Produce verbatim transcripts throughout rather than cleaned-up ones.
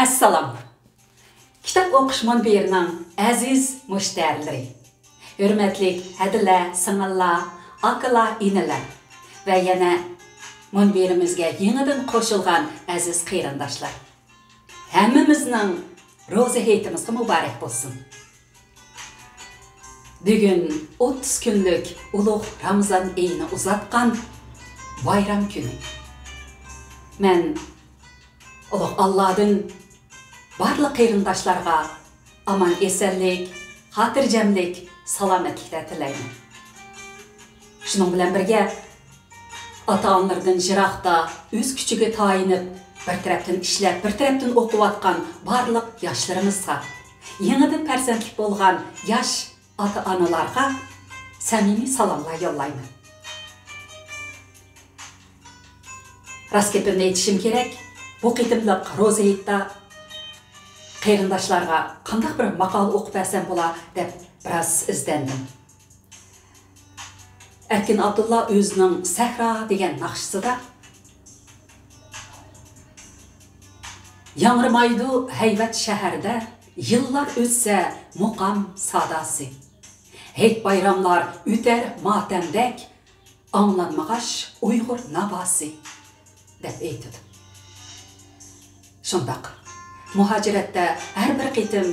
ئەسسالام! كىتاب ئوقۇش مۇنبىرىنىڭ ئەزىز مۇشتەرىلىرى، ھۆرمەتلىك ھەدىلەر، سىڭىللار، ئاكىلار، ئىنىلەر ۋە يەنە مۇنبىرىمىزگە يېڭىدىن قوشۇلغان ئەزىز قېرىنداشلار، ھەممىمىزنىڭ روزا ھېيتىمىزغا مۇبارەك بولسۇن! بۈگۈن ئوتتۇز كۈنلۈك ئۇلۇغ رامىزان ئېيىنى ئۇزاتقان بايرام كۈنى. مەن ئۇلۇغ ئاللادىن بارلىق قېرىنداشلارغا ئامان-ئېسەنلىك، خاتىرجەملىك، سالامەتلىكلەر تىلەيمەن. شۇنىڭ بىلەن بىرگە، ئاتا-ئانىلىرىدىن يىراقتا، ئۆز كۈچىگە تايىنىپ، بىر تەرەپتىن ئىشلەپ، بىر تەرەپتىن ئوقۇۋاتقان بارلىق ياشلىرىمىزغا، يېڭىدىن پەرزەنتلىك بولغان ياش ئاتا-ئانىلارغا سەمىمىي سالاملار يوللايمەن. راست گېپىمنى ئېيتىشىم كېرەك، بۇ قېتىملىق روزا ھېيتتا قېرىنداشلارغا قانداق بىر ماقالە ئوقۇپ بەرسەم بولا دەپ بىراز ئىزدەندىم. ئەركىن ئابدۇللا ئۆزىنىڭ سەھرا دېگەن ناخشىسىدا، ياڭرىمايدۇ ھەيۋەت شەھەردە، يىللار ئۆتسە مۇقام ساداسى. ھېيت بايراملار ئۆتەر ماتەمدەك، ئاڭلانمىغاچ ئۇيغۇر ناۋاسى، دەپ ئېيتىدۇ. شۇنداق، مۇھاجىرەتتە ھەر بىر قېتىم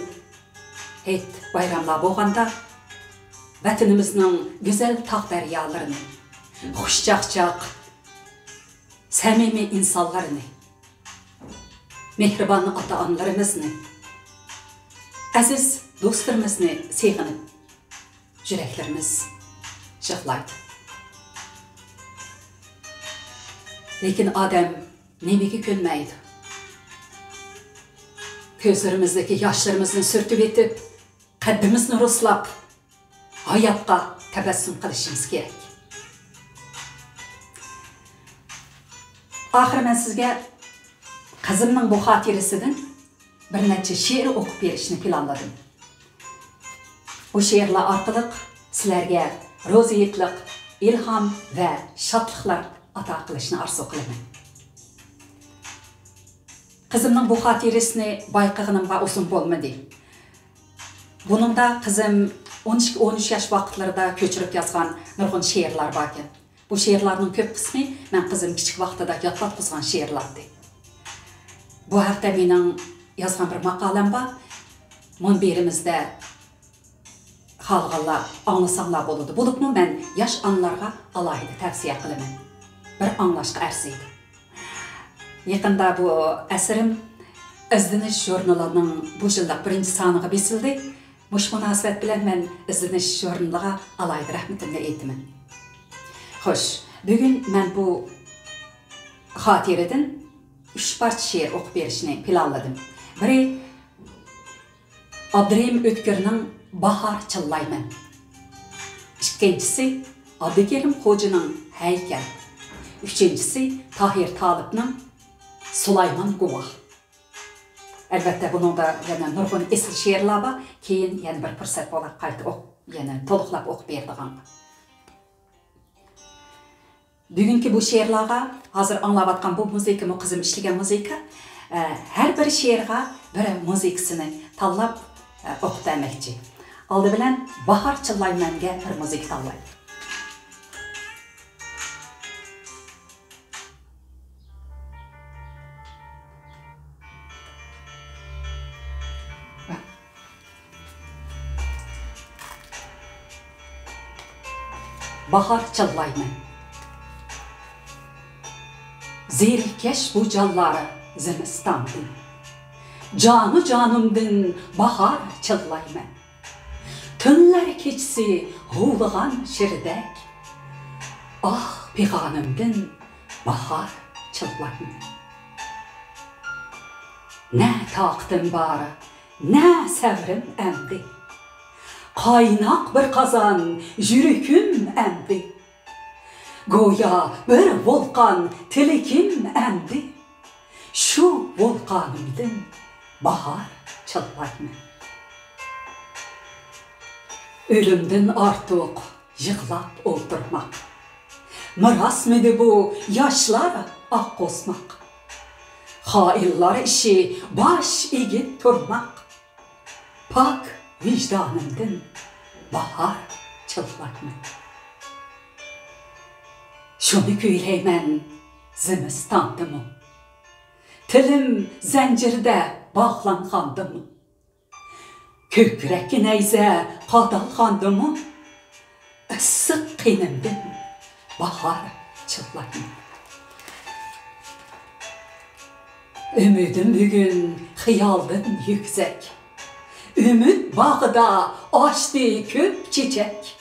ھېيت بايراملار بولغاندا، ۋەتىنىمىزنىڭ گۈزەل تاغ دەريالىرىنى، خۇشچاقچاق، سەمىمىي ئىنسانلارنى، مېھرىبان ئاتا-ئانىلىرىمىزنى، ئەزىز دوستلىرىمىزنى سېغىنىپ، يۈرەكلىرىمىز يىغلايدۇ. لېكىن ئادەم نېمىگە كۆنمەيدۇ؟ كۆزلىرىمىزدىكى ياشلىرىمىزنى سۈرتۈۋېتىپ، قەددىمىزنى رۇسلاپ، ھاياتقا تەبەسسۇم قىلىشىمىز كېرەك. ئاخىرى مەن سىزگە قىزىمنىڭ بۇ خاتىرىسىدىن بىر نەچچە شېئىر ئوقۇپ بېرىشنى پىلانلىدىم. بۇ شېئىرلار ئارقىلىق سىلەرگە روزا ھېيتلىق ئىلھام ۋە شادلىقلار ئاتا قىلىشنى ئارزۇ قىلىمەن. قىزىمنىڭ بۇ خاتىرىسىنى بايقىغىنىمغا ئۇزۇن بولمىدى. بۇنىڭدا قىزىم ئون ئىككى، ئون ئۈچ ياش ۋاقىتلىرىدا كۆچۈرۈپ يازغان نۇرغۇن شېئىرلار باركەن. بۇ شېئىرلارنىڭ كۆپ قىسمى مەن قىزىم كىچىك ۋاقتىدا يادلاتقۇزغان شېئىرلاردى. بۇ ھەقتە مېنىڭ يازغان بىر ماقالەم بار. مۇنبىرىمىزدە خالىغانلار ئاڭلىساڭلار بولىدۇ. بولۇپمۇ مەن ياش ئانىلارغا ئالاھىدە تەۋسىيە قىلىمەن. بىر ئاڭلاشقا ئەرزىيدۇ. يېقىندا بۇ ئەسىرىم ئىزدىنىش ژۇرنىلىنىڭ بۇ يىللىق بىرىنچى سانىغا بېسىلدى. مۇشۇ مۇناسىۋەت بىلەن مەن ئىزدىنىش ژۇرنىلىغا ئالاھىدە رەھمىتىمنى ئېيتىمەن. خوش، بۈگۈن مەن بۇ خاتىرىدىن ئۈچ پارچە شېئىر ئوقۇپ بېرىشنى پىلانلىدىم. بىرى ئابدۇرېھىم ئۆتكۈرنىڭ باھار چىللايمەن. ئىككىنچىسى ئابدۇكېرىم خوجىنىڭ ھەيكەل. ئۈچىنچىسى تاھىر تالىپنىڭ سۇلايمان گۇۋاھ. ئەلۋەتتە، بۇنىڭدا يەنە نۇرغۇن ئېسىل شېئىرلار بار. كېيىن يەنە بىر پۇرسەت بولا قايتا ئوق-، يەنە تولۇقلاپ ئوقۇپ بېرىدىغانغا. بۈگۈنكى بۇ شېئىرلارغا، ھازىر ئاڭلاۋاتقان بۇ مۇزىكىمۇ قىزىم ئىشلىگەن مۇزىكا. ئە، ھەر بىر شېئىرغا بىر مۇزىكىسىنى تاللاپ، ئە، ئوقۇپ بەرمەكچى. ئالدى بىلەن باھار چىللايمەنگە بىر مۇزىكا تاللايلى. باھار چىللايمەن. زېرىككەچ بۇ جانلار زىمىستاندىن، جانۇ جانىمدىن باھار چىللايمەن. تۈنلەر كېچىسى ھۇۋلىغان شىردەك، ئاھ، پىغانىمدىن باھار چىللايمەن. نە تاقىتىم بار، نە سەۋرىم ئەمدى. قايناق بىر قازان يۈرىكىم ئەمدى. گويا بىر ۋولقان تىلىكىم ئەمدى. شۇ ۋولقانىمدىن باھار چىللايمەن. ئۆلۈمدىن ئارتۇق يىغلاپ ئولتۇرماق، مىراسمىدى بۇ ياشلار ئاق قوسماق؟ قائىللار ئىشى باش ئېگىپ تۇرماق. پاك ۋىجدانىمدىن باھار چىللايمەن. شۇنى كۈيلەيمەن زىمىستاندىمۇ، تىلىم زەنجىردە باغلانغاندىمۇ، كۆكرەككە نەيزە قادالغاندىمۇ، ئىسسىق قېنىمدىن باھار چىللايمەن. ئۈمىدىم بۈگۈن خىيالدىن يۈكسەك، ئۈمىد باغىدا ئاچتى كۆپ چېچەك.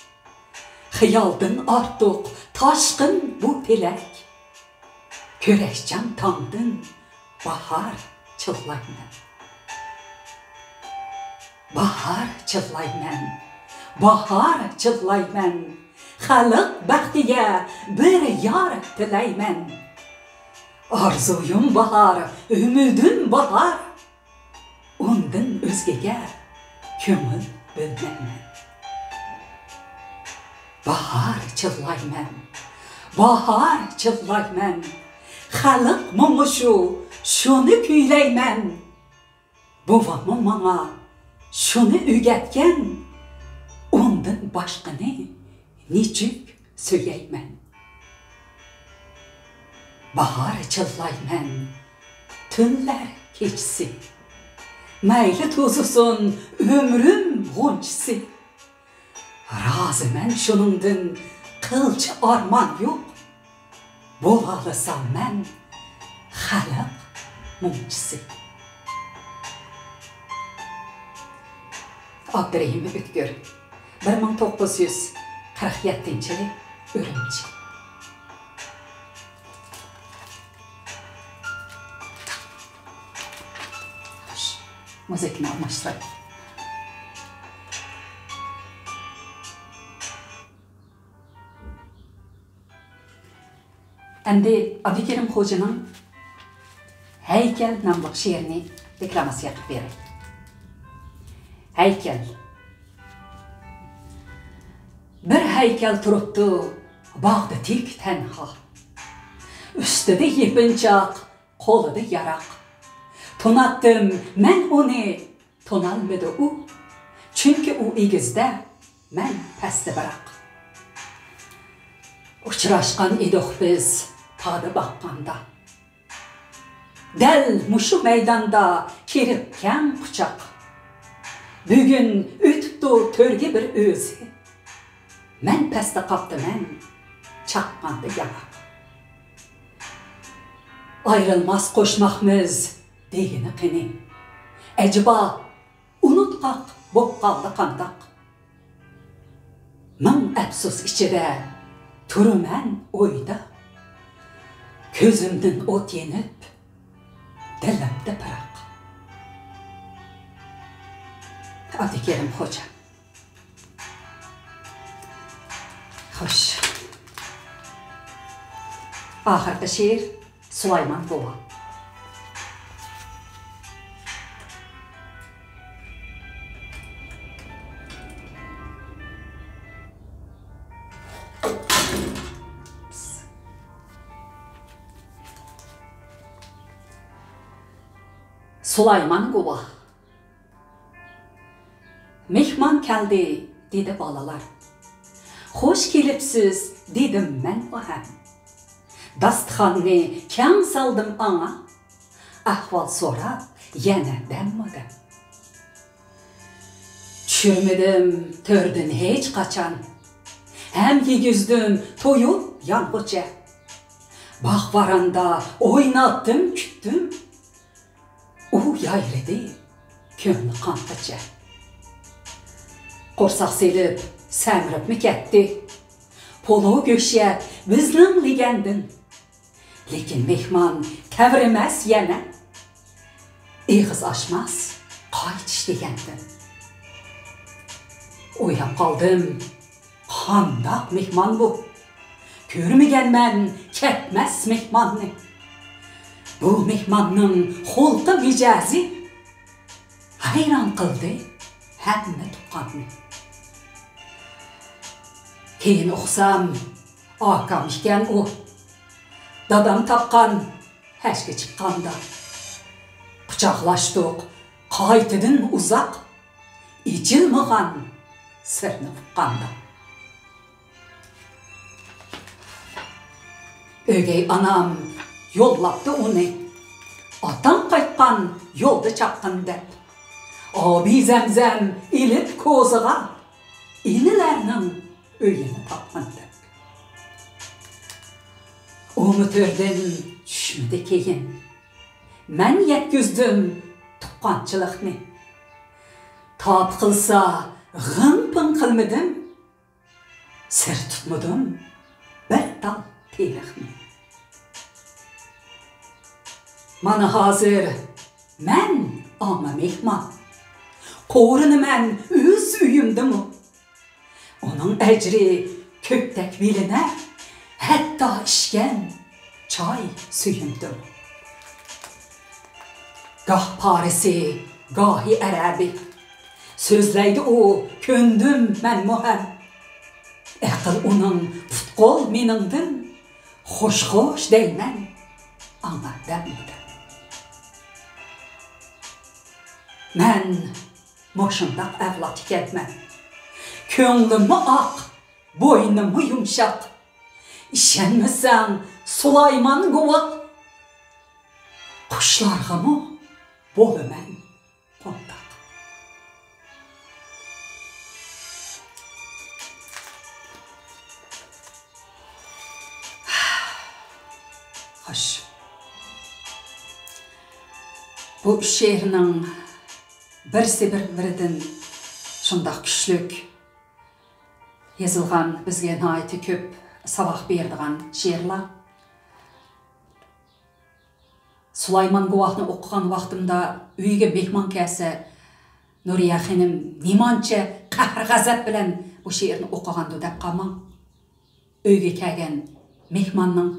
خىيالدىن ئارتۇق تاشقىن بۇ تىلەك، كۈرەشچان تاڭدىن باھار چىللايمەن. باھار چىللايمەن، باھار چىللايمەن، خەلق بەختىگە بىر يار تىلەيمەن. ئارزۇيۇم باھار، ئۈمىدىم باھار، ئۇندىن ئۆزگىگە كۆڭۈل بۆلمەيمەن. باھار چىللايمەن، باھار چىللايمەن، خەلق مۇڭى شۇ، شۇنى كۈيلەيمەن. بوۋاممۇ ماڭا شۇنى ئۆگەتكەن، ئۇندىن باشقىنى نېچۈك سۆيەيمەن. باھار چىللايمەن تۈنلەر كېچىسى، مەيلى توزۇسۇن ئۆمرۈم غۇنچىسى. رازىمەن شۇنىڭدىن قىلچە ئارمان يوق، بولالىسام مەن خەلق مۇڭچىسى. ئابدۇرېھىم ئۆتكۈر، بىر مىڭ توققۇز يۈز قىرىق يەتتىنچى يىلى، ئۈرۈمچى. خوش، مۇزىكىنى ئالماشتۇراي. ئەمدى ئابدۇكېرىم خوجىنىڭ ھەيكەل ناملىق شېئىرىنى دېكلاماتسىيە قىلىپ بېرەي. ھەيكەل. بىر ھەيكەل تۇرۇپتۇ باغدا تىك تەنھا. ئۈستىدە يېپىنچاق، قولىدا ياراق. توناتتىم مەن ئۇنى، تونالمىدى ئۇ. چۈنكى ئۇ ئېگىزدە، مەن پەستە بىراق. ئۇچراشقان ئىدۇق بىز تاغدا باققاندا. دەل مۇشۇ مەيداندا كىرىپ كەڭ قۇچاق. بۈگۈن ئۆتۈپتۇ تۆرگە بىر ئۆزى. مەن پەستە قاپتىمەن چاققاندا ياڭاق. ئايرىلماس قوشماقمىز دېگىنى قېنى؟ ئەجەبا ئۇنتقاق بوپ قالدى قانداق؟ مىڭ ئەپسۇس ئىچىدە تۇرىمەن ئويدا. كۆزۈمدىن ئوت يېنىپ، دىلىمدا پىراق. ئابدۇكېرىم خوجا. خوش. ئاخىرقى شېئىر سۇلايمان بوۋا. سۇلايمان بوۋا. مېھمان كەلدى، دېدى بالىلار. خوش كېلىپسىز، دېدىم مەنمۇ ھەم. داستىخاننى كەڭ سالدىم ئاڭا، ئەھۋال سوراپ يەنە دەممۇ دەم. چۈشۈرمىدىم تۆردىن ھېچقاچان، ھەم يېگۈزدۈم تويۇپ يانغۇچە. باغ-ۋاراندا ئويناتتىم، كۈتتۈم. ئۇ يايرىدى كۆڭلى قانغىچە. قورساق سېلىپ سەمرىپمۇ كەتتى. پولۇ گۆش يەپ بىزنىڭ لېگەندىن. لېكىن مېھمان تەۋرىمەس يەنە. ئېغىز ئاچماس قايتىش دېگەندىن. ئويلاپ قالدىم. قانداق مېھمان بۇ؟ كۆرمىگەنمەن كەتمەس مېھماننى. بۇ مېھماننىڭ خۇلقى مىجەزى ھەيران قىلدى ھەممە تۇغقاننى. كېيىن ئۇقسام، ئاكام ئىكەن ئۇ. دادام تاپقان ھەجگە چىققاندا. قۇچاقلاشتۇق قايتىدىن ئۇزاق، ئېچىلمىغان سىرنى ئۇققاندا. ئۆگەي ئانام يوللاپتۇ ئۇنى، ئاتاڭ قايتقان يولدا چاققىن دەپ. ئابى زەمزەم ئېلىپ كوزىغا، ئىنىلەرنىڭ ئۆيىنى تاپقىن دەپ. ئۇمۇ تۆردىن چۈشمىدى كېيىن، مەن يەتكۈزدۈم تۇغقانچىلىقنى. تاپا قىلسا غىڭ-پىڭ قىلمىدىم، سىر تۇتمىدىم بىر تال تېرىقنى. مانا ھازىر مەن ئاڭا مېھمان، قورۇنىمەن ئۆز ئۆيۈمدىمۇ. ئۇنىڭ ئەجرى كۆپتەك بىلىنەر، ھەتتا ئىچكەن چاي سۈيۈمدىمۇ. گاھ پارسى، گاھى ئەرەبى، سۆزلەيدۇ ئۇ، كۆندۈم مەنمۇ ھەم. ئەقىل ئۇنىڭ پۇت-قول مېنىڭدىن، خوش-خوش دەيمەن ئاڭا دەممۇدەم. مەن مۇشۇنداق ئەۋلاد ئىكەنمەن. كۆڭلۈممۇ ئاق، بوينۇممۇ يۇمشاق. ئىشەنمىسەڭ، سۇلايمان گۇۋاھ، قۇشلارغىمۇ بولىمەن قونداق. خوش. بۇ ئۈچ شېئىرنىڭ بىرسى بىر-بىرىدىن شۇنداق كۈچلۈك يېزىلغان، بىزگە ناھايىتى كۆپ ساۋاق بېرىدىغان شېئىرلار. سۇلايمان گۇۋاھنى ئوقۇغان ۋاقتىمدا ئۆيگە مېھمان كەلسە، نۇرىيە خېنىم نېمانچە قەھر-غەزەپ بىلەن بۇ شېئىرنى ئوقۇغاندۇ دەپ قالماڭ. ئۆيگە كەلگەن مېھماننىڭ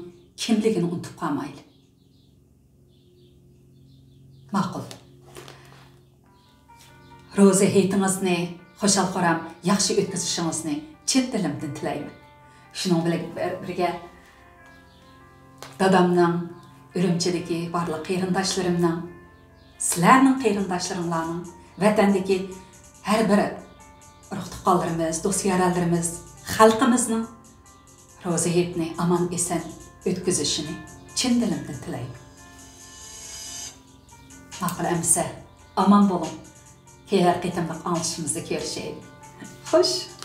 كىملىكىنى ئۇنتۇپ قالمايلى. ماقۇل. روزا ھېيتىڭىزنى خۇشال-خۇرام ياخشى ئۆتكۈزۈشىڭىزنى چىن دىلىمدىن تىلەيمەن. شۇنىڭ بىلەن بىر-، بىرگە، دادامنىڭ، ئۈرۈمچىدىكى بارلىق قېرىنداشلىرىمنىڭ، سىلەرنىڭ قېرىنداشلىرىڭلارنىڭ، ۋەتەندىكى ھەر بىر ئۇرۇق-تۇغقانلىرىمىز، دوست-يارەنلىرىمىز، خەلقىمىزنىڭ روزا ھېيتنى ئامان-ئېسەن ئۆتكۈزۈشىنى چىن دىلىمدىن تىلەيمەن. ماقۇل ئەمىسە، ئامان بولۇڭ. كېلەر قېتىملىق ئاڭلىشىمىزدا كۆرۈشەيلى. خوش.